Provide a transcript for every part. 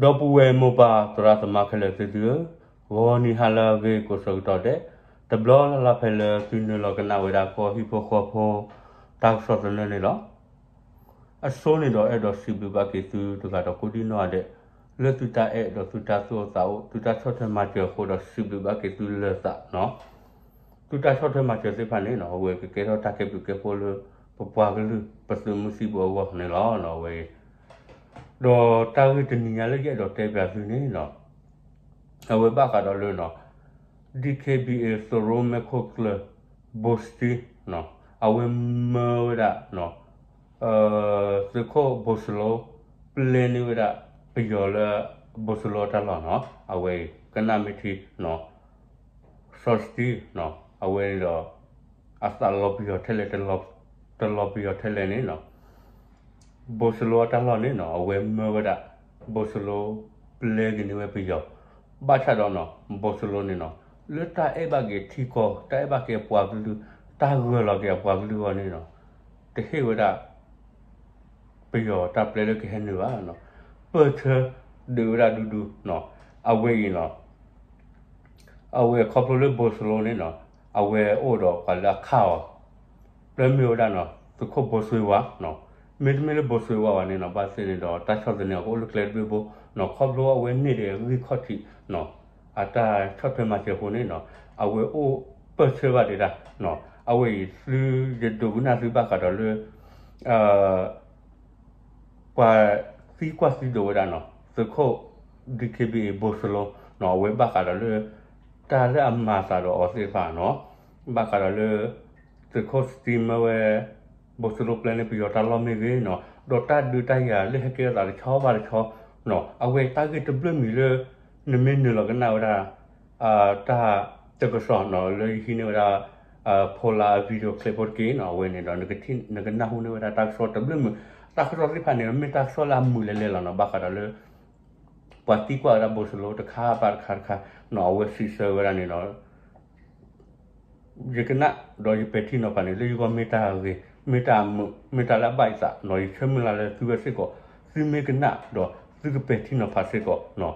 ဒီပုၢ်ဝဲၢ်မိၢ်ပၢ်သရၣ်သမါခဲလၢာ်သ့ၣ်သုဧၢ, ဂီၤနံၤဟါလၢအဂ့ၤကိးဆၢကတီၢ်ဒဲး, တဘျီလၢ်လၢ်ဖဲလၢသုနုာ်လီၤကနၣ်ဝဲဒၣ်ကီၢ်ဟံၣ်ဖိဃီဖိ တၢ်ကစီၣ်သနၢၣ်န့ၣ်လီၤ. အဆိန့ၣ်ဒီးအဲၣ်ဒိးစံးဘျုးဘၣ်က့ၤသုတဂၤဒီးကိးဒံၣ်နီၣ်ဒဲး, လၢသုတၢ်အဲၣ်ဒီးသုတၢ်သူၣ်အိၣ်သးအိၣ် သုတၢ်ဆီၣ်ထွဲမၤစၢၤအဃိဒီးစံးဘျုးဘၣ်က့ၤသုလၢာ်သးနီၤ. သုတၢ်ဆီၣ်ထွဲမၤစၢၤသ့ၣ်တဖၣ်န့ၣ်နီၤ အဝဲကကဲထီၣ်တၢ်ကဲဘျုးကဲဖှိၣ်လၢ ပပှၤကလုာ်ပသုးမုၢ်သံၣ်ဘိအဂီၢ်န့ၣ်လီၤ. အဝဲအံၤ ဒီးတၢ်ဂ့ၢ်တနံၤညါလၢယအဲၣ်ဒိးတဲပၠးသုန့ၣ်နီၤ အဝဲဘၣ်ဃးဒီးလၢနီၤ DKBA သုးရိၣ်မဲာ်ခိၣ်ကျၢၢ် ဘိၣ်စတံ အဝဲမၢဝဲဒၣ် သုးခိၣ်ဘိၣ်စလိ ပျဲန့ၢ်ဝဲဒၣ်ပယီၤလၢ ဘိၣ်စလိအတၢ်လီၢ်နီၤ အဝဲအံၤကနၣ်မ့ၢ်ထံနီၤ စီၤစတံ အဝဲန့ၣ်ဒီး အသးလီၤပယီၤထဲလဲၣ် တလီၤပယီၤထဲလဲၣ်န့ၣ်နီၤ ဘိၣ်စလိအတၢ်လီၢ်န့ၣ်နီၤ အဝဲမၢဝဲဒၣ် ဘိၣ်စလိ ပျဲကန့ၢ်ဝဲပယီၤ ဘၣ်ဆၣ်ဒီးနီၤ ဘိၣ်စလိန့ၣ်နီၤ လၢတၢ်အဲၣ်ဘၣ်က့ၤထံကီၢ် တၢ်အဲၣ်ဘၣ်က့ၤအပှၤကလုာ် တၢ်ဂၢၢ်လီၤက့ၤအပှၤကလုာ်အဂီၢ်န့ၣ်နီၤ တဟ့ၣ်ဝဲဒၣ် ပယီၤတၢ်ပျဲလၢကဟဲနုာ်ဘၣ်နီၤ ပၢၢ်ဆၢဒုးဝဲဒၣ်ဒူဒူနီၤ အဝဲအံၤနီၤ အဝဲခီဖျိလၢဘိၣ်စလိန့ၣ်နီၤ အဝဲအိၣ်ဒီးပှၤလၢအခၣ်အီၤ ပျဲမ့ၢ်ဝဲဒၣ်နီၤ သုးခိၣ်ဘိၣ်စွ့ဝါနီၤ မ့တမ့ၢ်လၢဘိၣ်စွ့ဝါဘၣ်န့ၣ်နီၤ ဘၣ်သ့ၣ်န့ၣ်ဒီး တၢ်ဆီၣ်သနံးအကအိၣ်လၢကျဲတဘ့ၣ်ဘိနီၤ ခီဖျိအဝဲန့ၢ်ဒံးအဂံၢ်ခီၣ်ထံးနီၤ အတၢ်ဆီၣ်ထွဲမၤစၢၤအဃိန့ၣ်နီၤ အဝဲအိၣ်ပၢၢ်ဆၢဘၣ်ဒံးဒၣ်နီၤ အဝဲအံၤသုယဒိးကနၣ်သုဘၣ်ဃးဒီးလၢ ပှၤသံကွၢ်သံဒိးဝဲဒၣ်နီၤ သုးခိၣ် DKBA ဘိၣ်စလိနီၤ အဝဲဘၣ်ဃးဒီးလၢ တၢ်လၢအမၤသးဒီးအီၤသ့ၣ်တဖၣ်နီၤ ဘၣ်ဃးဒီးလၢ သုးခိၣ်စတံမၢဝဲ ဘိၣ်စလိပျဲန့ၢ်ပယီၤတၢ်လီၢ်မ့ၢ်ဂ့ၤနီၤ ဒီးတၢ်ဒုးတၢ်ယၤလၢဟဲကဲထီၣ်သးတဆီဘၣ်တဆီနီၤ အဝဲတၢ်ဂ့ၢ်တဘျၢမံၤလၢ နမ့ၢ်နုာ်လီၤကနၣ်ဝဲဒၣ် တၢ်တကစီၣ်နီၤ လၢယဟံးန့ၢ်ဝဲဒၣ် ဖိလၢအ video clip ဖိတက့ၢ်နီၤ အဝဲန့ၣ်ဒီး နကနၢ်ဟူန့ၢ်ဝဲဒၣ်တၢ်ကစီၣ်တဘျၢမုာ် တၢ်ကစီၣ်သ့ၣ်တဖၣ်န့ၣ် မ့ၢ်တၢ်ကစီၣ်လၢအမုာ်လဲၤလဲၤလီၤနီၤ ဘၣ်ဃးဒီးလၢ ပှၤသံကွၢ်ဝဲဒၣ်ဘိၣ်စလိတခါဘၣ်တခါတခါနီၤ အဝဲစံးဆၢဝဲဒၣ်န့ၣ်ဒီး ယကနၣ်ဒီးယပဲာ်ထံနီၤဖးန့ၣ် လၢယဂီၢ်မ့ၢ်တၢ်ဂ့ၤ မ့ၢ်တၢ်အမုာ် မ့ၢ်တၢ်လၢအဘၣ်ယသးနီၤ ယဆၢမုၢ်လၢ်လၢသုဝဲစ့ၢ်ကီး သုမ့ၢ်ကနၣ်ဒီးသုကပဲာ်ထံနီၤဖးစ့ၢ်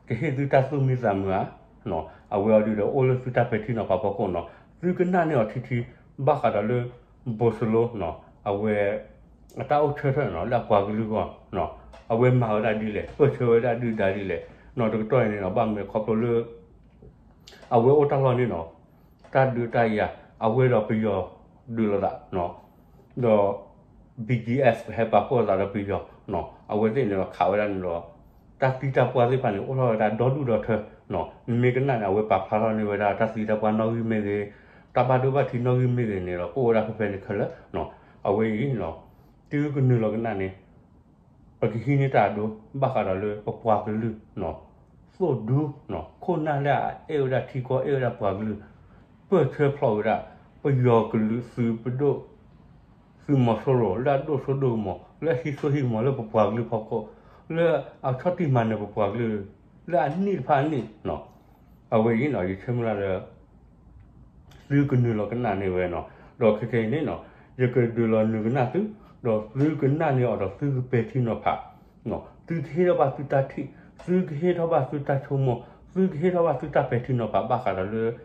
ကီးနီၤ ကဟ့ၣ်သုတၢ်သူၣ်မံသးမုာ်ဧါ အဝဲအီၤဒုးဒီးအိၣ်လၢသုတၢ်ပဲာ်ထံနီၤဖးဖီခိၣ်နီၤ သုကနၣ်န့ၢ်အီၤထံထံ ဘၣ်ဃးဒီးလၢ ဘိၣ်စလိနီၤ အဝဲ အတၢ်အိၣ်ဆၢထၢၣ်နီၤ လၢအပှၤကလုာ်အဂီၢ်နီၤ အဝဲမၤဝဲဒၣ်ဒ်လဲၣ် ပၢၢ်ဆၢဝဲဒၣ်ဒုၣ်ဒါဒ်လဲၣ်နီၤ တကတီၢ်အံၤန့ၣ်နီၤ ဘၣ်မနုၤခီဖျိလၢ အဝဲအိၣ်တၢ်လီၢ်န့ၣ်နီၤ တၢ်ဒုးတၢ်ယၤ အဝဲဒီးပယီၤဒုးလိာ်သးနီၤ ဒီး BGF ဟဲပာ်ဖှိၣ်သးဒီးပယီၤနီၤ အဝဲသ့ၣ်န့ၣ်ဒီးခးဝဲဒၣ်န့ၣ်ဒီး တၢ်သံတၢ်ပှၢ်သ့ၣ်တဖၣ်န့ၣ် အိၣ်ထီၣ်ဝဲဒၣ်ဒီဒူၣ်ဒီထၢနီၤ နမ့ၢ်ကနၣ်န့ၣ် အဝဲပာ်ဖျါထီၣ်န့ၢ်ဝဲဒၣ်တၢ်သံတၢ်ပှၢ်နီၣ်ဂံၢ်မ့ၢ်ဂ့ၤ တၢ်ဘၣ်ဒိဘၣ်ထံးနီၣ်ဂံၢ်မ့ၢ်ဂ့ၤန့ၣ်ဒီး ကအိၣ်ဝဲဒၣ်ဖဲဖဲန့ၣ်ခဲလၢာ်နီၤ အဝဲအံၤနီၤ သုကနုာ်လီၤကနၣ်န့ၣ် ပကဟံးန့ၢ်တၢ်အဒိ ဘၣ်ဃးဒီးလၢပပှၤကလုာ်နီၤ သိၣ်ဒူနီၤ ခိၣ်နၢ်လၢအအဲၣ်ဝဲဒၣ်ထံကီၢ်အဲၣ်ဝဲဒၣ်ပှၤကလုာ် ပၢၢ်ဆၢဖျိးဝဲဒၣ် ပယီၤကလုာ်သုးပဒိၣ် သုးမီၤစိရိၤ လၢအဒိၣ်စိဒိၣ်ကမီၤ လၢအဟံးစိဟံးကမီၤလၢပပှၤကလုာ်ဖီခိၣ် လၢအဆီၣ်တံၢ်မၤနၢၤပပှၤကလုာ် လၢအနံၣ်တဖၣ်အနံၣ်နီၤ အဝဲအံၤနီၤ ယဆၢမုၢ်လၢ်လၢ သုကနုာ်လီၤကနၣ်န့ၢ်ဝဲနီၤ ဒီးခဲကနံၣ်အံၤန့ၣ်နီၤ ယကဒုးလီၤနုာ်ကနၣ်သု ဒီးသုကနၣ်န့ၢ်အီၤဒီးသုကပဲာ်ထံနီၤဖး သုကဟ့ၣ်ထီၣ်ဘၣ်သုတၢ်ထံၣ် သုကဟ့ၣ်ထီၣ်ဘၣ်သုတၢ်ဆိကမိၣ် သုကဟ့ၣ်ထီၣ်ဘၣ်သုတၢ်ပဲာ်ထံနီၤဖးဘၣ်ဃးဒီးလၢ တၢ်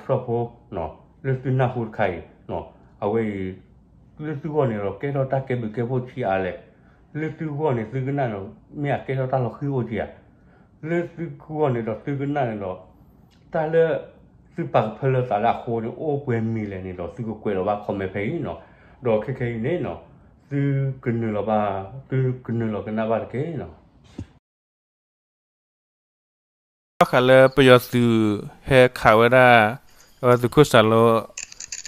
ကစီၣ်ဖိ လၢသုနၢ်ဟူတခါအံၤ အဝဲအံၤ လၢသုဂီၢ်န့ၣ်ဒီးကဲထီၣ်တၢ်ကဲဘျုးကဲဖှိၣ်ဆံးအါလဲၣ် လၢသုဂီၢ်န့ၣ်သုကနၣ်န့ၣ် မ့ၢ်အကဲထီၣ်တၢ်လီၤဃံၤအိၣ်က့ၤဧါ လၢသုဂီၢ်န့ၣ်ဒီးသုကနၣ်န့ၣ်ဒီး တၢ်လၢ သုပာ်ကဖၢလၢသးလၢအဃိန့ၣ် အိၣ်ပှဲၤမံၤလဲၣ်န့ၣ်ဒီး သုကကွဲးလီၤဘၣ် comment ဖဲအံၤနီၤ ဒီးခဲကနံၣ်အံၤန့ၣ်နီၤ သုကနုာ်လီၤဘၣ် သုကနုာ်လီၤကနၣ်ဘၣ်တက့ၢ်နီၤ ဘၣ်ဃးလၢပယီၤသုး ဟဲခးဝဲဒၣ် အဝဲသုးခိၣ်စၤလိ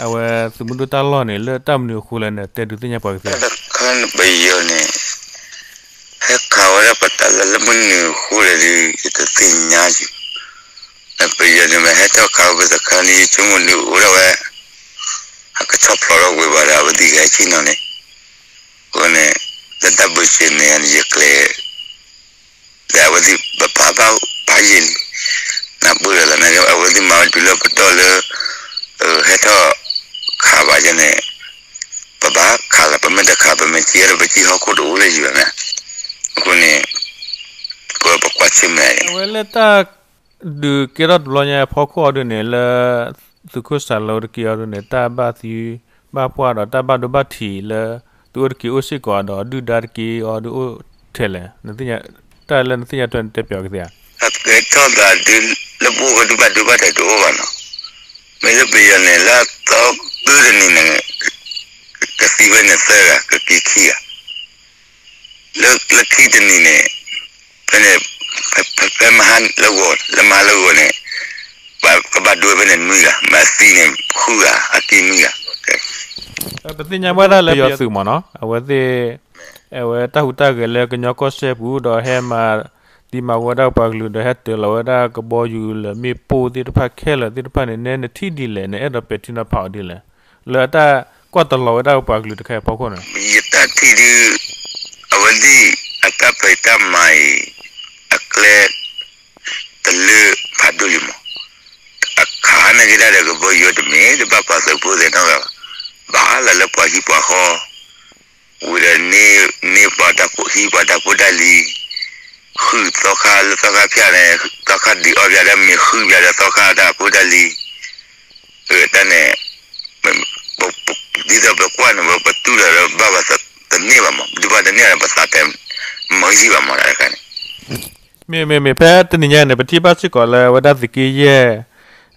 အဝဲသုးမုၢ်ဒိၣ်တၢ်လီၢ်န့ၣ် လၢတၢ်မနုၤအဃိလဲၣ်န့ၣ် တဲဒုးသ့ၣ်ညါပှၤကသ့ တၢ်တခါန့ၣ်ပယီၤန့ၣ် ဟဲခးဝဲဒၣ်ပတၢ်လၢလၢမနုၤအဃိလဲၣ်ဒီး ယတသ့ၣ်ညါယုၤ ပယီၤန့ၣ်မ့ၢ်ဟဲထီၣ်ခးဝဲပတခါန့ၣ် ယဆိကမိၣ်ဒုးအိၣ်ဒၣ်ဝဲ အကဆီၣ်ဖျိးထီၣ်ဝဲဘၣ်ဒီး အဝဲသ့ၣ်ကဟဲဆ့ၣ်နီၤန့ၣ် အဃိန့ၣ် လၢတၢ်ဘၢၣ်စၢၤန့ၣ် ယကျဲၤ ဒီးအဝဲသ့ၣ်ပပာ်ဘၣ်ဖးယံာ်လံ နၢ်ပၢၢ်လီၤသးန့ၣ် အဝဲသ့ၣ်မၤဝဲတုၤလၢပတီၢ်လၢ ဟဲထီၣ်ခးဘၣ်ယဲန့ၣ် ပဘၣ်ခးလီၤ ပမ့ၢ်တခး ပမ့ၢ်က့ၤဒီး ပက့ၤဟီၣ်ခိၣ်တအိၣ်လၢၤယံၤဘၣ်မ့ၢ် အဃိန့ၣ် အဝဲလၢတၢ်ဒုးကဲထီၣ်တဘျီညါအဖီခိၣ်အီၤဒုန့ၣ် လၢသုးခိၣ်စးလိတက့ၢ်အီၤဒုန့ၣ် တၢ်ဘၣ်သံဘၣ်ပှၢ်ဒီးတၢ်ဘၣ်ဒိဘၣ်ထံးလၢ သုအိၣ်တက့ၢ်အိၣ်စ့ၢ်ကီးဒီးဒုၣ်ဒါတက့ၢ်အီၤဒုအိၣ်ထဲလဲၣ်, တၢ်လၢနသ့ၣ်ညါထွဲန့ၣ်တဲပၠးကသ့ဧါ. အကဲထီၣ်သးဒု လၢပအိၣ်ကဒုဘၣ်ဒိဘၣ်ထံးတအိၣ်ဘၣ်နီၤ, မ့ၢ်လၢပယီၤန့ၣ် လၢအသီကုတနံၤန့ၣ် ကသံဖဲန့ၣ်သၢဂၤ ကက့ၤခံဂၤ လၢ လၢခံတနံၤန့ၣ် ဖဲန့ၣ် ဖဲ ဖဲမဟါလၢဂီၤ လၢမဟါလၢဂီၤန့ၣ် ကဘၣ်ဒိဖဲန့ၣ်နွံဂၤ မ့ၢ်အသံန့ၣ်ဃုဂၤ အက့ၤနွံဂၤ. ပသ့ၣ်ညါဘၣ်ဒၣ်လၢပယီၤသုးမ့ၢ်နီၤ အဝဲသ့ၣ် အဝဲတၢ်ဟူးတၢ်ဂဲၤလၢကညီကီၢ်စဲၣ်ပူၤ ဒီးဟဲမၤသံမၤဝီဒၣ်ပှၤကလုာ် ဒီးဟဲတၢၤလီၤဝဲဒၣ်ကဘီယူၤလၢမ့ၣ်ပိၢ်သ့ၣ်တဖၣ်ခဲလၢာ်သ့ၣ်တဖၣ်န့ၣ် နဲနထံၣ်ဒ်လဲၣ် နအဲၣ်ဒိးပဲာ်ထံနီၤဖးအီၤဒ်လဲၣ် လၢအတၢ်ကွၢ်တလီၤဝဲဒၣ်ပှၤကလုာ်တခါအံၤအဖီခိၣ်န့ၣ်. ယတၢ်ထံၣ်ဒု အဝဲသ့ၣ်အတၢ်ဖံးတၢ်မၤအံၤ အကျဲ တလၢဖးဒိၣ်လံမး, အခါန့ၣ်က့ၤဒၣ်ဒီးကဘီယူၤတမ့ၢ်တဘၣ်ပှၤသုးဖိသ့ၣ်နီတဂၤဘၣ်, ဘၣ်လၢလၢပှၤဟံၣ်ပှၤဃီ ဝံၤဒီးန့ၢ်ပှၤတၢ်ဖိဟံၣ်ပှၤတၢ်ဖိတၢ်လံၤ, ဃုသီခါလၢသီခါဖၠၣ်န့ၣ် သီခါဒံးအီၣ်ပၠးဒီးမ့ၤဃုပၠးဒီးသီခါတၢ်ဖိတၢ်လံၤ, တၢ်န့ၣ် ဒ်သိးပကွၢ်န့ၣ် ပတူၢ်ဒီးဘၣ်ပသးတန့ၢ်ဘၣ်မး, ဒုးဘၣ်တန့ၢ်ဒီးပသးတဲ မၤယံာ်ဘၣ်မးတခါန့ၣ်. မ့မ့မ့ၢ်ဖဲတနံၤညါန့ၣ် ပထံၣ်ဘၣ်စ့ၢ်ကီးလၢအဝဲဒၣ်သုးက့ယဲၢ်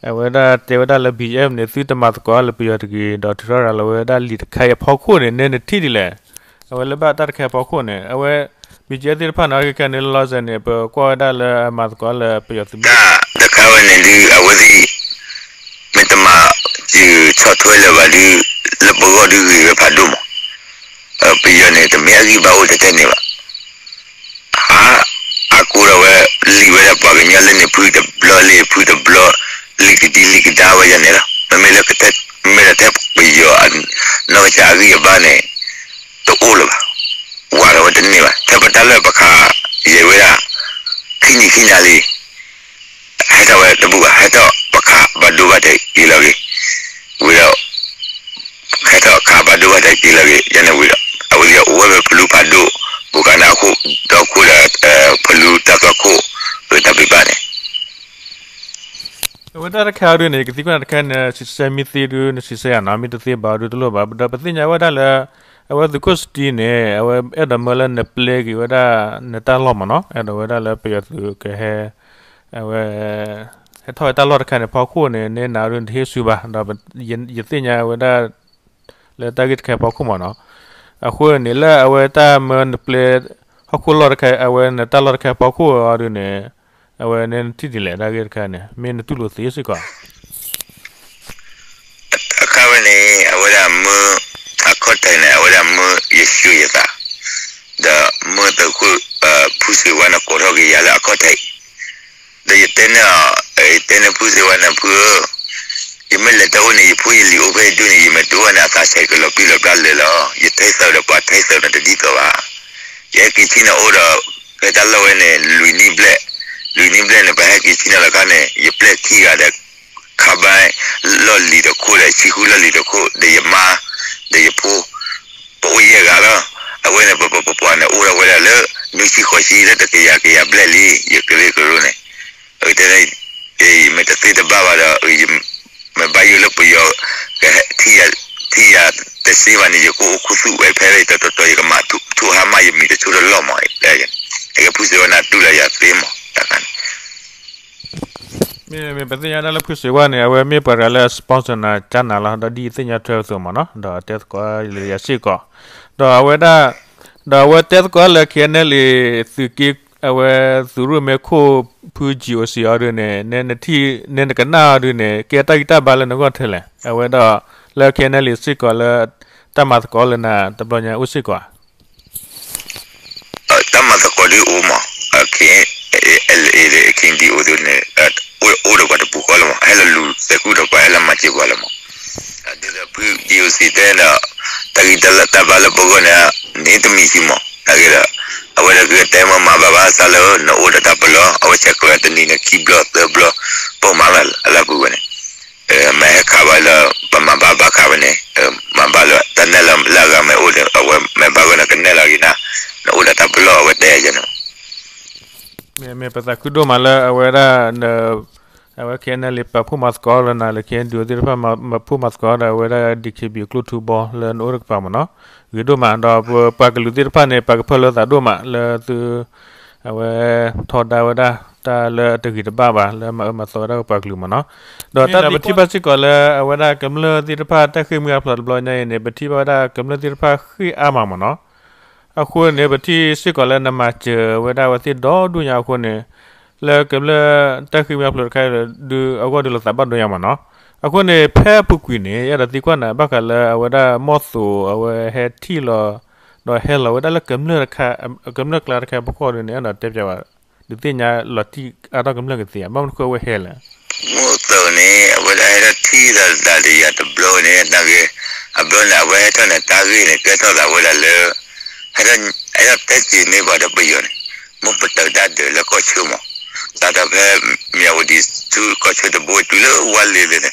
အဝဲဒၣ်တဲဝဲဒၣ်လၢ ဘီကၠီၣ်အ့ၣ် န့ၣ် သုတမၤသကိးလၢပယီၤတဂ့ၤ ဒီးထုးထီၣ်ရၤလီၤဝဲဒၣ်လံာ်တခါအံၤအဖီခိၣ်န့ၣ် နဲနထံၣ်ဒ်လဲၣ်. အဝဲလၢဘၣ်တၢ်တခါအဖီခိၣ်န့ၣ် အဝဲ ဘီကၠီၣ်အ့ၣ် သ့ၣ်တဖၣ်န့ၣ် အဂ့ၢ်ခဲန့ၣ် လီၤစဲန့ၣ် ပကွၢ်ဝဲဒၣ်လၢအမၤသကိးလၢပယီၤသုးမုၢ် တၢ်တခါဝဲန့ၣ်ဒု အဝဲသ့ၣ် မ့ၢ်တမၤယုာ်ဆီၣ်ထွဲလၢၤဘၣ်ဒု လၢပဂီၢ်ဒုဂ့ၤဝဲဖးဒိၣ်မး, ပယီၤန့ၣ် တမ့ၢ်အဂံၢ်ဘါအိၣ်ထဲထဲန့ၣ်ဘၣ်. ဟါ အကိးဒီးဝဲ လံာ်ဝဲဒၣ်ပှၤကညီလၢန့ၣ်ဖုတဘျီလၢဖုတဘျီ လံာ်ကဒံလံာ်ကဒါဝဲယၤန့ၣ်လီၤ. မ့မ့ၢ်လၢ မ့ၢ်လၢထဲပယီၤအနီၢ်ကစၢ်အဂံၢ်အဘါန့ၣ် တအိၣ်လၢၤဘၣ်. ဝးထီၣ်ဝဲတန့ၢ်ဘၣ် ထဲပတၢ်လၢပခး ယဲဝဲဒၣ် ခံနံၤခံနၤလံ ဟဲထီၣ်ဝဲတဘူၣ်ဘၣ် ဟဲထီၣ်ပခးဘၣ်ဒိဘၣ်ထံးက့ၤလီၤဂ့ၤ, ဝံၤဒီး ဟဲထီၣ်ခးဘၣ်ဒိဘၣ်ထံးက့ၤလီၤဂ့ၤ ယဲန့ၣ်ဝံၤဒီး အဝဲသ့ၣ်အိၣ်ဝဲဖဲဖလူဖးဒိၣ် ဘူးကနၣ်ခိၣ်ဒီခိၣ်ဒီး ဖလူတၢ်သွၣ်ခိၣ် တၢ်ဖံးဘၣ်န့ၣ် အဝဲတၢ်တခါအံၤဒုန့ၣ် ကသံကွၢ်နၤတခါန့ၣ် စံးဆၢမ့ၢ်သ့ဒု နစံးဆၢယၤနီၤ မ့ၢ်တသ့ဘၣ်အီၤဒုတလိၣ်ဘၣ် ဒီးပသ့ၣ်ညါဝဲဒၣ်လၢ အဝဲသုးခိၣ်စတံန့ၣ် အဝဲအဲၣ်ဒိးမၢလၢနပျဲက့ၤဝဲဒၣ်နတၢ်လီၢ်မ့ၢ်နီၤ အဲၣ်ဒိးဝဲဒၣ်လၢပယီၤသုးကဟဲ အဝဲ ဟဲထီၣ်ဝဲတၢ်လီၢ်တခါန့ၣ် ဖီခိၣ်န့ၣ် နဲနၤဒုတဟ့ၣ်ဆူၣ်ဘၣ် ဒီးယသ့ၣ်ညါဝဲဒၣ် လၢတၢ်ဂ့ၢ်တခါအံၤဖီခိၣ်မ့ၢ်နီၤ အဃိန့ၣ် လၢအဝဲတၢ်မၢနပျဲ ဟီၣ်ခိၣ်လီၢ်တခါ အဝဲနတၢ်လီၢ်တခါအံၤဖီခိၣ်အီၤဒုန့ၣ် အဝဲနဲနထံၣ်ဒ်လဲၣ်တၢ်ဂ့ၢ်တခါန့ၣ် မ့ၢ်နတူၢ်လိာ်သ့စ့ၢ်ကီး အခါဝဲန့ၣ် အဝဲဒၣ်မၢ အခီၣ်ထံးန့ၣ် အဝဲဒၣ်မၢယဆှၢယသး ဒီးမၢသုးခိၣ် ဖုစ့ဝါန့ၣ်ကိးထီၣ်က့ၤယၤလၢအခီၣ်ထံး ဒီးယတဲန့ၢ်အီၤ ယတဲန့ၢ်ဖုစ့ဝါန့ၣ် ဖုဧၢ ယမ့ၢ်လဲၤတၢ်အိၣ်န့ၣ် ယဖိယလံၤအိၣ်ဖဲယဒၢန့ၣ် ယမဲာ်ဒိၣ်ဝဲန့ၣ် အသးဆဲးကလီၤပံလီၤဘျါလၢာ်လီၤ. ယထဲသိးဒီးပှၤထဲသိးန့ၣ်တဒ်သိးဘၣ်. ယဟဲက့ၤဆ့ၣ်နီၤအိၣ်ဒီး ဖဲတၢ်လီၢ်ဝဲန့ၣ် လွံၢ်နံၣ်ဘျဲၣ်, လွံၢ်နံၣ်ဘျဲၣ်န့ၣ် ပဟဲက့ၤဆ့ၣ်နီၤလီၤခါန့ၣ် ယပျဲၢ်ခံဂၤဒီး ခါဘါလီၢ်လံၤတခိၣ်ဒီး ဆံဃုလီၢ်လံၤတခိၣ် ဒီးယမါ ဒီးယဖိ ပအိၣ်ယဲၢ်ဂၤလီၤ. အဝဲန့ၣ် ပပပပှၤန့ၣ် အိၣ်ထီၣ်ဝဲဒၣ်လၢ နွံဆံဃိးဆံလၢတကယၤကယၤဘျဲၣ်လံ ယကရၢကရိန့ၣ် တဲ မ့ၢ်တသ့တဘၣ်ဘၣ်ဒီး မ့ၢ်ဘၣ်ယိၣ်လၢပယီၤ ကထံၣ်ယၤတစ့ဘၣ်န့ၣ် ယကအိၣ်ခူသူၣ်ဝဲဖဲတတီၤတီၤ ယကမၤထူၣ်ဟါမၢ်ယမံၤတဆိတလီၢ်မး ယကဖုစ့ဝါန့ၣ်တူၢ်လီၤယၤသ့မး တၢ်ခါန့ၣ် မ့မ့ၢ်ပသ့ၣ်ညါဒၣ်လၢဖုစ့ဝါန့ၣ် အဝဲမ့ၢ်ပှၤတဂၤလၢအ sponsor နၤကၢနၤလီၤ ဒီးဒ်ယသ့ၣ်ညါထွဲအသိးမးနီၤ ဒီးတဲသကိးလၢယၤစ့ၢ်ကီး ဒီးအဝဲဒၣ် ဒီးအဝဲတဲသကိးလၢ KNLA သုးက့ အဝဲသုးရိၣ်မဲခိၣ်ဖု GOC အီၤဒုန့ၣ် နဲနထံၣ် နဲနကနၣ်အီၤဒုန့ၣ် ကဲတၢ်ဂံၢ်တၢ်ဘါလၢနဂီၢ်ထဲလဲၣ် အဝဲဒီး လၢ KNLA စ့ၢ်ကီးလၢ တၢ်မၤသကိးလၢနၤတဘျီညါအိၣ်စ့ၢ်ကီးဧါ တၢ်မၤသကိးဒုအိၣ်မး, ခဲအံၤ ခဲအံၤဒ်အိၣ်ဒုန့ၣ် အိၣ်ဒီးပှၤတပူၤဃီလီၤမး, ဟဲလီၤလူၤသဲးကူၣ်ဒီးပှၤ ဟဲလီၤမၤစၢၤပှၤလီၤမး. ဒ်သိးဖု GOC တဲဒီး တၢ်ဂံၢ်တၢ်ဘါလၢပဂီၢ်န့ၣ် န့ၢ်တမံၤဆံမး, နာ်က့ဒီး အဝဲဒၣ်ကတဲမၤမၤဘၣ်ဘၣ်ဆၣ်လၢ နအိၣ်ဒီးတၢ်ပလီၢ် အဝဲဆဲးကျိးတနံၤန့ၣ် ခံဘျီသၢဘျီ ပိာ်မၤလီၤအလၢပူၤဝဲန့ၣ် မ့ၢ်ဟဲခးဘၣ်လၢ ပမၤဘၣ်ဘၣ်ခးဝဲန့ၣ် မၤဘၣ်လၢတၢ်နဲၣ်လီၤလၢအဂၤမ့ၢ်အိၣ်ဒီး အဝဲမ့ၢ်ဘၣ်ဂီၢ်န့ၣ် ကနဲၣ်လီၤက့ၤနၤ, နအိၣ်ဒီးတၢ်ပလီၢ်အဝဲတဲယဲန့ၣ် မ့ၢ်ပသးခုဒိၣ်မးလၢအဝဲဒၣ် အဝဲ ခဲအံၤန့ၣ် ပာ်ဖှိၣ်မၤသကိးလၢနၤလၢ ခဲအံၤဒုး သ့ၣ်တဖၣ် မၤဖှိၣ်မၤသကိးဒီးအဝဲဒၣ် ဒီး ခ့ဘံၣ် ကျိၣ်ထူဘီလၢနအိၣ်တကပၤမ့ၢ်နီၤ, ဂ့ၤဒိၣ်မး ဒီးပပှၤကလုာ်သ့ၣ်တဖၣ်န့ၣ် ပာ်ကဖၢလၢသးဒိၣ်မးလၢသု အဝဲ ထီဒါဝဲဒၣ်တၢ်လၢအတဂ့ၤတဘၣ်ဘၣ် လၢမၤအၢမၤသီဝဲဒၣ်ပပှၤကလုာ်မ့ၢ်နီၤ, ဒီးတၢ်ဒ်ပထံၣ်ဘၣ်စ့ၢ်ကီးလၢအဝဲဒၣ်ကမျၢၢ်သ့ၣ်တဖၣ် တၢ်ဃ့ၢ်မှံဟးဖျိးတဘျီညါအံၤန့ၣ် ပထံၣ်ဘၣ်ဝဲဒၣ်ကမျၢၢ်သ့ၣ်တဖၣ်ဃ့ၢ်အါမးမ့ၢ်နီၤ, အဃိန့ၣ် ပထံၣ်စ့ၢ်ကီးလၢနမၤစၢၤဝဲဒၣ်အဝဲသ့ၣ်ဒီဒူၣ်ညါအဃိန့ၣ် လၢကမျၢၢ်တၢ်ဃ့ၢ်မှံဟးဖျိးတခါအံၤဒုး အဂီၢ်ဒုးလီၤသးဘၣ်ဒိညါမ့ၢ်နီၤ, အဃိန့ၣ် ဖဲအပူၤကွံာ်န့ၣ် ယအဲၣ်ဒိးသံကွၢ်နၤ ဘၣ်ဃးလၢအဝဲဒၣ် မီၢ်သိး အဝဲဟဲထံၣ်လီၤ ဒီးဟဲလီၤဝဲဒၣ်လၢကမျၢၢ်တခါ ကမျၢၢ်ကျါတခါအဖီခိၣ်ဒုးန့ၣ် အဲၣ်ဒိးတဲပၠးဘၣ် ဒုးသ့ၣ်ညါလီၤတံၢ်အါထီၣ်ကမျၢၢ်ကသ့ဧါ ဘၣ်မနုၤဃိအဝဲဟဲလဲၣ်. မီၢ်သိးန့ၣ် အဝဲဒၣ်ဟဲထီၣ်ထံၣ်သးဒီးယၤတဘျီန့ၣ် နာ်က့ အဘျီန့ၣ် အဝဲဟဲထီၣ်န့ၣ် တၢ်ဂ့ၢ်န့ၣ် ကဲထီၣ်သးဝဲဒၣ်လၢ ဟဲထီၣ်တဲစ့ၢ်န့ၢ်ပှၤဒီးပယီၤန့ၣ် မိၢ်ပတၢၢ်တၢ်ဒၢးလၢကီၢ်ဆၢမး စးထီၣ်ဖဲ မၠၣ်ဝတံၤဆူကီၢ်ဆၢတဘိတုၤလၢဝါလ့ၤန့ၣ်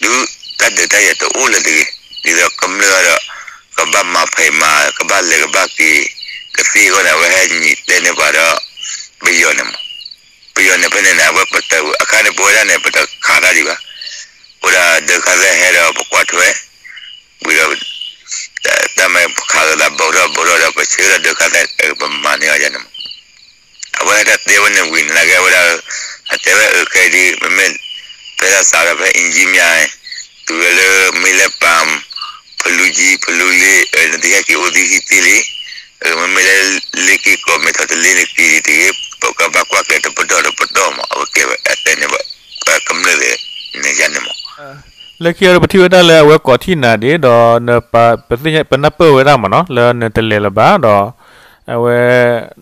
ဒုးတၢ်ဒၢးတၢ်ယၤတအိၣ်လၢၤတဂ့ၤ ဒ်သိးကမျၢၢ်ဒီး ကဘၣ်မၤဖံးမၤ ကဘၣ်လဲၤကဘၣ်က့ၤ ကသ့အဂီၢ်န့ၣ် အဝဲဟဲညံးတဲန့ၢ်ပှၤဒီး ပယီၤန့ၣ်မး ပယီၤန့ၣ်ဖဲန့ၣ်န့ၣ် အဝဲပတၢၢ်အခါန့ၣ် ပဝဲဒၣ်န့ၣ် ပတခးတၢ်ဒံးဘၣ်. အိၣ်ဒၣ်ဒၢးခါသဲးဟဲဒီးပကွၢ်ထွဲ ဝံၤဒီး တၢ်မ့ၢ်ခးလိာ်သးဘီထီၣ်ဘီထီၣ်ဒီး ပဆၢဒီးဒၢးခါသဲး ပမၤန့ၢ်အီၤယၤန့ၣ်မး. အဝဲဒၣ်တဲဝဲန့ၣ်ဝံၤန့ၣ် နာ်က့အဝဲဒၣ် အတဲဝဲအခဲအံၤဒ် မ့မ့ၢ် ဖဲဒၣ်စးဒီးဖဲအ့ၣ်ကၠံမၠါ တုၤဝဲလၢမ့ၢ်လဲၣ်ပၢ် ဖလူကၠံ ဖလူလ့ နတဟဲက့ၤအိၣ်သံဟံၣ်သ့လံ မ့မ့ၢ်လၢလ့က့ၢ်ကီး မ့ၢ်ထီၣ်တလ့န့ၣ်က့ၤတဂ့ၤ ပကဘၣ်ကွၢ်ကဲတပတီၢ်တပတီၢ်မး အဝဲကဲဝဲအတဲန့ၣ်ဘၣ် ကမျၢၢ်သ့ၣ် န့ၣ်ယၤန့ၣ်မး လၢခံအံၤပထံၣ်ဝဲဒၣ်လၢအဝဲကိးထံၣ်နၤဒံးဒီး ပနၢ်ပၢၢ်ဝဲဒၣ်မးနီၤ လၢနတလဲၤလၢၤဘၣ်ဒီး အဝဲ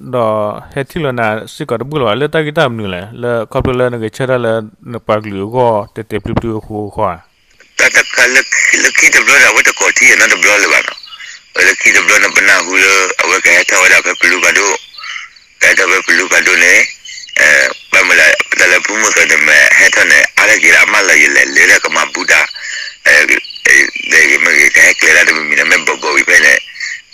ဒီးဟဲထံၣ်လီၤနၤစ့ၢ်ကီးတဘူၣ်လၢၤဘၣ် လၢတၢ်ဂ့ၢ်တၢ်မနုၤလဲၣ် လၢခီဖျိလၢနဂဲၤဆၢထၢၣ်လၢနပှၤကလုာ်အဂီၢ် တဲတဲာ်ဖျုးဖျုးအဃိဃီဧါ တၢ်တခါလၢခံတဘျီဒီး အဝဲတကိးထံၣ်နီတဘျီလၢၤဘၣ်နီၤ, လၢခံတဘျီန့ၣ် ပနၢ်ဟူလၢ အဝဲကဟဲထီၣ်ဝဲဒၣ်ဖဲပလူဖးဒိၣ်, ကဟဲထီၣ်ဖဲပလူဖးဒိၣ်န့ၣ်, ဘၣ်မနုၤလဲၣ် တၢ်လၢဖုမိၢ်သးန့ၣ် မ့ၢ်ဟဲထီၣ်န့ၣ် အါတက့ၢ်လၢအမၢလၢာ်ယလဲၤလၢတၢ်ကမၤဘူၣ်တၢ် မ့ၢ်ဂ့ၤ ကဟဲကျဲဒၣ်တမံၤမံၤန့ၣ် မ့ၢ်ဘီဘီဝံၤဖဲန့ၣ်,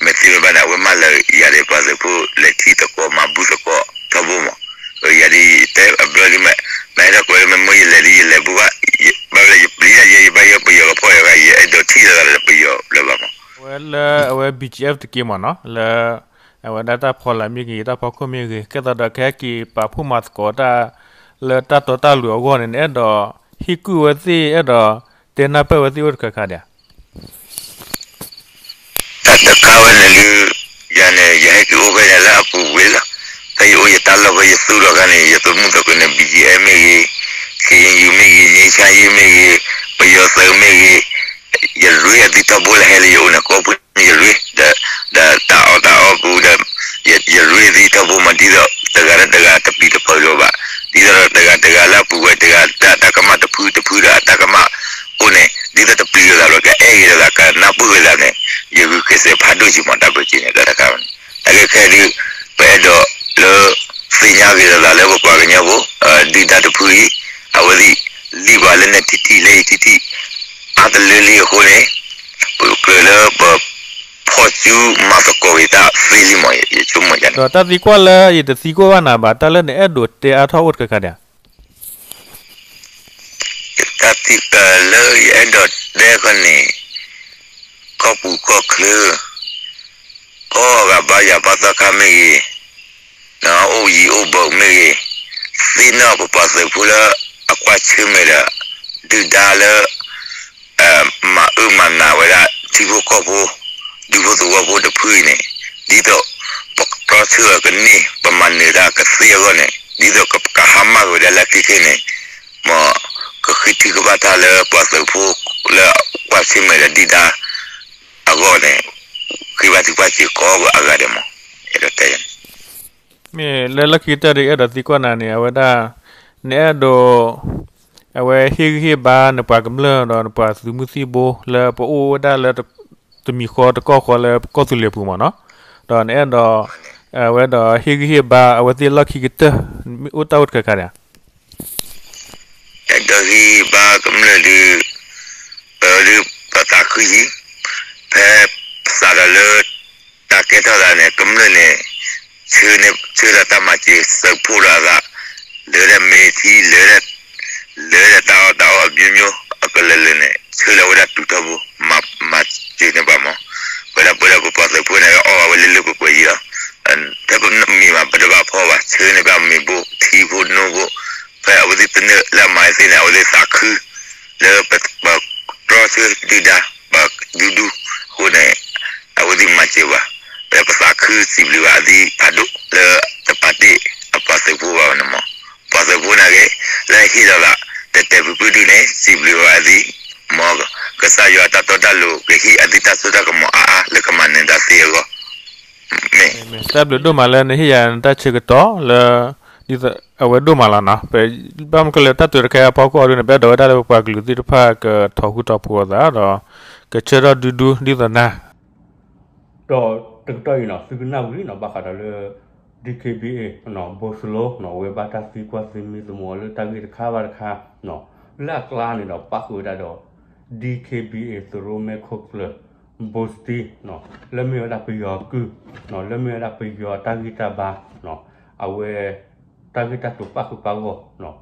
မ့ၢ်သ့မ့ၢ်ဘၣ်န့ၣ် အဝဲမၢလၢာ်ယၤဒီးပှၤသုးဖိလဲၤထံၣ်သကိး မၤဘူၣ်သကိးထီဘိမး, ယၤဒ်တဲအဘျီဒ်မ့ၢ် မ့ၢ်ဟဲထီၣ်ကွဲးလၢမ့ၢ်မိၢ်ယလဲၤဒ်ယလဲၤဘူၣ်ဘၣ်, ဘၣ်လၢယပျံၤယၤယဲ ယဘၣ်ယဲပယီၤကဖီၣ်ယၤဂၤ ယအဲၣ်ဒိးထံၣ်လၢဂၤလၢပယီၤလၢၤဘၣ်မး, အဝဲလၢအဝဲ ဘံၣ်ကၠံၣ်အဲၣ် တက့ၢ်မးနီၤ လၢ အဝဲဒၣ်တၢ်ဖီလာ်မ့ၢ်ဂ့ၤ တၢ်ဖီခိၣ်မ့ၢ်ဂ့ၤ ကဲသိးဒီးကဟဲက့ၤပာ်ဖှိၣ်မၤသကိးတၢ် လၢတၢ်တီတၢ်လိၤအဂီၢ်န့ၣ် နအဲၣ်ဒိးဟ့ၣ်ကူၣ်ဝဲသ့ၣ် အဲၣ်ဒိးတဲနၢ်ပၢၢ်ဝဲသ့ၣ်အိၣ်တခါခါဒံးဧါ. တၢ်တခါဝဲန့ၣ်ဒုး ယၤန့ၣ် ယဟဲက့ၤအိၣ်ဖဲန့ၣ်လၢအပူၤကွံာ်လီၤ. ဖဲယအိၣ်ယတၢ်လီၢ်ဖဲယသူၣ်ထီၣ်ခါန့ၣ် ယသမုၣ်သကိးန့ၣ် ဘံၣ်ကၠံၣ်အဲၣ် မ့ၢ်ဂ့ၤ, ခ့ၣ်အဲၣ်ယူၣ် မ့ၢ်ဂ့ၤ, ငြိမ်းချမ်းရေး မ့ၢ်ဂ့ၤ, ပယီၤသုးမ့ၢ်ဂ့ၤ, ယရ့အသံထီဘိလၢဟဲလၢယအိၣ်န့ၣ် ကိးပူၤန့ၣ်ယရ့, ဒီးတၢ်အီၣ်တၢ်အီပူၤဒီး ယရ့သံထီဘိမး ဒ်သိးတဂၤလၢတဂၤတပျံၤတဖုးလၢၤဘၣ်, ဒ်သိးဒီးတဂၤတဂၤလၢအပူၤဝဲတဂၤ တၢ်ကမၣ်တဖုတဖုဒီးအတၢ်ကမၣ်အိၣ်န့ၣ် ဒ်သိးတပျံၤလိာ်သးဘၣ် ကအဲၣ်ဂ့ၤလိာ်သး ကနၢ်ပၢၢ်ဂ့ၤလိာ်သးန့ၣ် ယဂုာ်ကျဲးစၢးဖးဒိၣ်က့ၤမး တၢ်ဘျုးက့ၤန့ၣ် တၢ်တခါန့ၣ် နာ်က့ခဲအံၤဒုး ပအဲၣ်ဒိးလၢ သ့ၣ်ညါဂ့ၤလိာ်သးလၢပပှၤကညီဖိ ဒုၣ်ဒါတဖုအံၤ အဝဲသ့ၣ် လံၣ်ပှၤလၢနထံၣ်ထံၣ်လၢယထံၣ်ထံၣ် အါတလၢလံအဃိန့ၣ် ပကြၢးလၢပဖီၣ်စုမၤသကိးက့ၤတၢ်သ့လံမး ယဆိကမိၣ်ယၤန့ၣ် ဒီးတၢ်သံကွၢ်လၢယတသံကွၢ်ဘၣ်နၤဘၣ် တၢ်လၢနအဲၣ်ဒိးတဲအါထီၣ်အိၣ်တခါခါဒံးဧါ. တၢ်သံကွၢ်လၢယအဲၣ်ဒိးတဲခီန့ၣ် ကီၢ်ပူၤကီၢ်ချၢ ကီၢ်ဂၤဘါယွၤဘါသီခါမ့ၢ်ဂ့ၤ, အိၣ်ယံၤအိၣ်ဘၢမ့ၢ်ဂ့ၤ, သ့ၣ်နီၣ်ပပှၤသုးဖိလၢအကွၢ်ဆၢၣ်မဲာ်ဒီး ဒုၣ်ဒါလၢ မၤအၢမၤနးဝဲဒၣ် ထံဖိကီၢ်ဖိ ဒူဖိသဝီဖိတဖုအံၤန့ၣ် ဒ်သိး ပကတီဆၢအီၤကန့ၢ် ပမၤနၢၤတၢ်ကသ့အဂီၢ်န့ၣ် ဒ်သိးကဟါမၢ်က့ၤဝဲဒၣ်လၢခဲခဲန့ၣ် မ်ကဃ့ထုကဘၣ်တၢ်လၢပှၤသုးဖိလၢကွၢ်ဆၢၣ်မဲာ်ဒီးဒုၣ်ဒါအဂီၢ်န့ၣ် ဃ့ဘါထုကဖၣ်စ့ၢ်ကီးအဂၤဒဲးမး အဲၣ်ဒိးတဲ မ့ၢ်လၢလီၢ်ခံကတၢၢ်ဒီး အဲၣ်ဒိးသံကွၢ်နၤန့ၣ် အဝဲဒၣ် နအဲၣ်ဒိး အဝဲဟ့ၣ်ဂံၢ်ဟ့ၣ်ဘါနပှၤကမျၢၢ်ဒီးနပှၤသုးမုၢ်သံၣ်ဘိလၢပအိၣ်ဝဲဒၣ်လၢ တမံၤဃီတကီၢ်ဃီလၢကီၢ်သူလ့ၤပူၤမးနီၤ, ဒီးနအဲၣ်ဒိး အဝဲဒိးဟ့ၣ်ဂံၢ်ဟ့ၣ်ဘါအဝဲသ့ၣ်လီၢ်ခံကတၢၢ် အိၣ်တၢ်အိၣ်တခါခါဒံးဧါ. အဲၣ်ဒိးဟ့ၣ်ဂံၢ်ဘါကမျၢၢ်ဒုး ပဒုးပသးခုယံၤ ဖဲပစးထီၣ်လၢ တၢ်ကဲထီၣ်သးန့ၣ် ကမျၢၢ်န့ၣ် ဆၢန့ၣ် ဆၢဒီးတၢ်မၤစၢၤသုးဖိဒီးအသး, လၢဒီးမ့ၢ်ထံ လၢဒီး လၢဒီးတၢ်အီၣ်တၢ်အီအမျိုးမျိုးအကလုာ်ကလုာ်န့ၣ် ဆၢလၢအဝဲဒၣ်တုၤထီဘိ မၤ မၤစၢၤန့ၢ်ဘၣ်မး, ပဝဲဒၣ်ပဝဲဒၣ်ပပှၤသုးဖိန့ၣ် အီၣ်ဘၣ်ဝဲလၢလၢပှဲၤပှဲၤယံၤလီၤ, ဖဲပမံၤမး ပတဘၣ်ဖီဘၣ် ဆၢန့ၢ်ဘၣ်မ့ၤဘိၣ် ထံဖိနိဘိၣ်, ဖဲအဝဲသ့ၣ်ပနၢၣ်လၢအမၤသ့ၣ်န့ၣ် အဝဲသ့ၣ်သးခု လၢပ ပတြီဆၢဒုၣ်ဒါ ပဒူဒူအဃိန့ၣ် အဝဲသ့ၣ်မၤစၢၤဘၣ်, ပပသးခုစံးဘျုးဘၣ်အသးဖးဒိၣ်လၢတပာ်တ့ၢ်အပှၤသုးဖိဘၣ်န့ၣ်မး, ပှၤသုးဖိန့ၣ်ဂ့ၤ လၢဟ့ၣ်လီၤသး တဲတဲပူၤပူၤဒုန့ၣ် စံးဘျုးဘၣ်အသး, မ် ကစၢ်ယွၤတၢ်တီတၢ်လိၤ ကဟ့ၣ်အသုတၢ်စိတၢ်ကမီၤအါအါ လၢကမၤနၢၤတၢ်သ့အဂီၢ်, မ့ၢ် တၢ်ဘျုးဒိၣ်မးလၢနဟ့ၣ်ယၤနတၢ်ဆၢကတီၢ်လၢ ဒ်သိးအဝဲဒိၣ်မးလီၤနီၤ, ဘၣ်မနုၤလဲၣ် တၢ်တုၤတခါအဖီခိၣ်အဒုန့ၣ် ပအဲၣ်ဒိးဝဲဒၣ်လၢပပှၤကလုာ်သ့ၣ်တဖၣ်ကထီၣ်ဃူထီၣ်ဖိးအသးဒီး ကဆၢထၢၣ်ဒူဒူဒ်သိးနၤ ဒီးတကတီၢ်အံၤနီၤ သုကနၣ်ဝံၤနီၤ ဘၣ်ဃးဒီးလၢ DKBA ဘိၣ်စလိနီၤ အဝဲဘၣ်တၢ်သံကွၢ်သံမံသမိးအီၤလၢတၢ်ဂ့ၢ်တခါဘၣ်တခါနီၤ, လၢအကျါန့ၣ်ဒီး ပၣ်ဃုာ်ဝဲဒၣ်ဒီး DKBA သရိၣ်မဲာ်ခိၣ်ကျၢၢ် ဘိၣ်စတံနီၤ လၢမ့ၢ်ဝဲဒၣ်ပယီၤကုၢ်နီၤ လၢမ့ၢ်ဝဲဒၣ်ပယီၤတၢ်ဂံၢ်တၢ်ဘါနီၤ အဝဲ တၢ်ဂ့ၢ်တၢ်ကျိၤပၣ်ဃုာ်ပၣ်ဂီၢ်နီၤ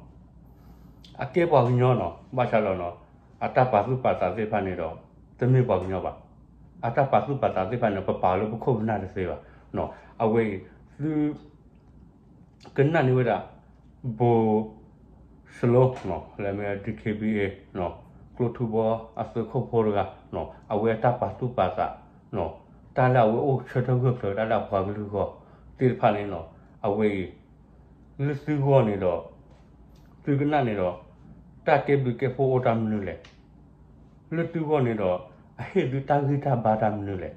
အကဲပှၤကညီနီၤ ဘၣ်ဆၣ်ဒီးနီၤ အတၢ်ပာ်သူၣ်ပာ်သးသ့ၣ်တဖၣ်န့ၣ်ဒီး တမ့ၢ်ပှၤကညီဘၣ်. အတၢ်ပာ်သူၣ်ပာ်သးသ့ၣ်တဖၣ်န့ၣ် ပပာ်လၢပခိၣ်ပနၢ်တသ့ဘၣ်. အဝဲအံၤ သု ကနၣ်န့ၢ်ဝဲဒၣ် ဘိၣ်စလိ လၢမ့ၢ် DKBA ကျိထူဘီအသုးခိၣ်ဖိတဂၤ အဝဲအတၢ်ပာ်သူၣ်ပာ်သး တၢ်လၢအဝဲအိၣ်ဆၢထၢၣ်ဂၢၢ်ကျၢၤတၢ်လၢအပှၤကလုာ်အဂီၢ်သ့ၣ်တဖၣ်န့ၣ်နီၤ အဝဲအံၤ လၢသုဂီၢ်န့ၣ်ဒီး သုကနၣ်န့ၣ်ဒီး တၢ်ကဲဘျုးကဲဖှိၣ်အိၣ်တၢ်မနုၤလဲၣ်. လၢသုဂီၢ်န့ၣ်ဒီး အဟ့ၣ်သုတၢ်ဂံၢ်တၢ်ဘါတၢ်မနုၤလဲၣ်.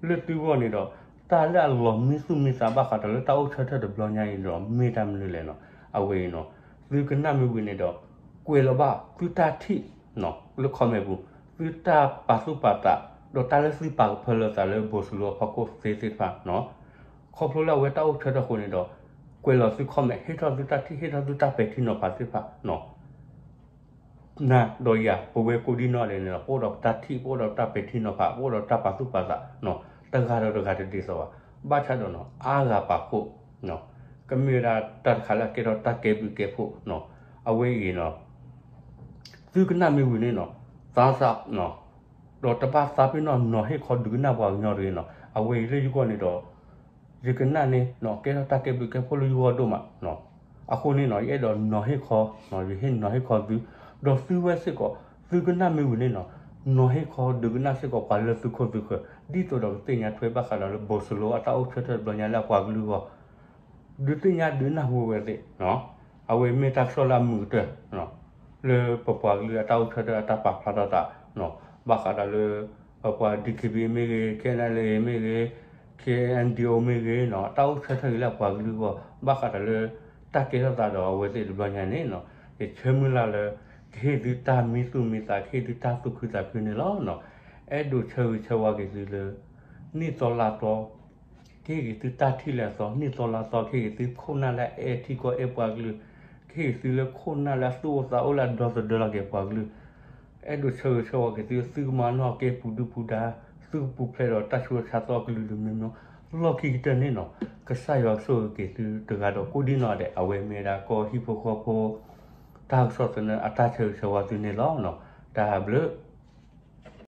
လၢသုဂီၢ်န့ၣ်ဒီး တၢ်လၢအလီၤမံသူၣ်မံသးဘၣ်ဃးဒီးလၢတၢ်အိၣ်ဆၢထၢၣ်တဘျီညါအံၤဒီး မ့ၢ်တၢ်မနုၤလဲၣ်နီၤ. အဝဲအံၤနီၤ သုကနၣ်မ့ၢ်ဝံၤန့ၣ်ဒီး ကွဲးလီၤဘၣ်သုတၢ်ထံၣ် လၢ comment ပူၤ သုတၢ်ပာ်သူၣ်ပာ်သး ဒီးတၢ်လၢသုပာ်ကဖၢလၢသးလၢဘိၣ်စလိအဖီခိၣ်သ့သ့ၣ်တဖၣ်နီၤ. ခီဖျိလၢအဝဲတၢ်အိၣ်ဆၢထၢၣ်အဃိန့ၣ်ဒီး ကွဲးလီၤသု comment ဟ့ၣ်ထီၣ်သုတၢ်ထံၣ် ဟ့ၣ်ထီၣ်သုတၢ်ပဲာ်ထံနီၤဖးသ့ၣ်တဖၣ်နီၤ. နၤဒီးယၤ ပဝဲကိးဒံနီၢ်ဒဲးန့ၣ်ဒီး ပအိၣ်ဒီးပတၢ်ထံၣ် ပအိၣ်ဒီးပတၢ်ပဲာ်ထံနီၤဖး ပအိၣ်ဒီးပတၢ်ပာ်သူၣ်ပာ်သးနီၤ တဂၤဒီးတဂၤတဒ်သိးဘၣ်. ဘၣ်ဆၣ်ဒီးနီၤ အါဂၤပာ်ဖှိၣ် ကမ့ၢ်ဝဲဒၣ်တၢ်တခါလၢအကဲထီၣ်တၢ်ကဲဘျုးကဲဖှိၣ်နီၤ အဝဲအံၤနီၤ သုကနၣ်မ့ၢ်ဝံၤန့ၣ်နီၤ သးစၢ် ဒီးတဘၣ်သးပ့ၤနီၣ်နီၤဟ့ၣ်ခီဒုးကနၣ်ပှၤကညီတဂ့ၤနီၤ အဝဲအံၤလၢယဂီၢ်န့ၣ်ဒီး ယကနၣ်န့ၣ်နီၤ ကဲထီၣ်တၢ်ကဲဘျုးကဲဖှိၣ်လၢယဂီၢ်ဒိၣ်မးနီၤ အဃိန့ၣ်နီၤ ယအဲၣ်ဒိးနီၤဟ့ၣ်ခီ ယဟ့ၣ်နီၤဟ့ၣ်ခီသု ဒီးသုဝဲစ့ၢ်ကီး သုကနၣ်မ့ၢ်ဝံၤန့ၣ်နီၤ နီၤဟ့ၣ်ခီဒုးကနၣ်စ့ၢ်ကီးပှၤလၢသုခိၣ်သုဃၢၤ ဒ်သိးဒီးကသ့ၣ်ညါထွဲဘၣ်ဃးဒီးလၢဘိၣ်စလိအတၢ်အိၣ်ဆၢထၢၣ်တဘျီညါလၢအပှၤကလုာ်အဂီၢ် ဒုးသ့ၣ်ညါဒုးနၢ်ဟူဝဲသ့ၣ် အဝဲမ့ၢ်တၢ်ကစီၣ်လၢအမုာ်ကတၢၢ် လၢပပှၤကလုာ်အတၢ်အိၣ်ဆၢထၢၣ်အတၢ်ပာ်ဖျါထီၣ်သး ဘၣ်ဃးဒီးလၢ ပပှၤ DKBA မ့ၢ်ဂ့ၤ KNLA မ့ၢ်ဂ့ၤ KNDO မ့ၢ်ဂ့ၤနီၤ တၢ်အိၣ်ဆၢထၢၣ်ဂ့ၤလၢအပှၤကလုာ်အဂီၢ် ဘၣ်ဃးဒီးလၢ တၢ်ကဲထီၣ်သးဒီးအဝဲသ့ၣ်တဘျီညါန့ၣ်နီၤ ယဆၢမုၢ်လၢ်လၢ ကဟ့ၣ်သုတၢ်မံသူၣ်မံသး ကဟ့ၣ်သုတၢ်သူၣ်ခုသးခုန့ၣ်လီၤနီၤ အဲၣ်ဒိးဆၢဂ့ၤဆၢဝါက့ၤသုလၢ နံၣ်သီလါသီ ကဟ့ၣ်က့ၤသုတၢ်ထံၣ်လၢအသီ နံၣ်သီလါသီ ကဟ့ၣ်က့ၤသုခိၣ်နၢ်လၢအအဲၣ်ထံကီၢ်အဲၣ်ပှၤကလုာ် ကဟ့ၣ်က့ၤသုလၢခိၣ်နၢ်လၢအသူၣ်အိၣ်သးအိၣ်လၢအဒီသဒၢလီၤက့ၤပှၤကလုာ် အဲၣ်ဒိးဆၢဂ့ၤဆၢဝါက့ၤသု သုကမၤနီၣ်ကဲပူၤဒုၣ်ပူၤဒါ သုကပူၤဖျဲးဒီးတၢ်ဆူးတၢ်ဆါသီအကလုာ်ကလုာ်မံၤမံၤ လီၢ်ခံကတၢၢ်န့ၣ်နီၤ ကစၢ်ယွၤကဆိၣ်ဂ့ၤက့ၤသုတဂၤဒီးကိးဒံနီၢ်ဒဲး အဝဲမ့ၢ်ဝဲဒၣ်ကီၢ်ဟံၣ်ဖိဃီဖိ တၢ်ကစီၣ်သန့အတၢ်ဆၢဂ့ၤဆၢဝါသုန့ၣ်လီၤနီၤ တၢ်ဘျုး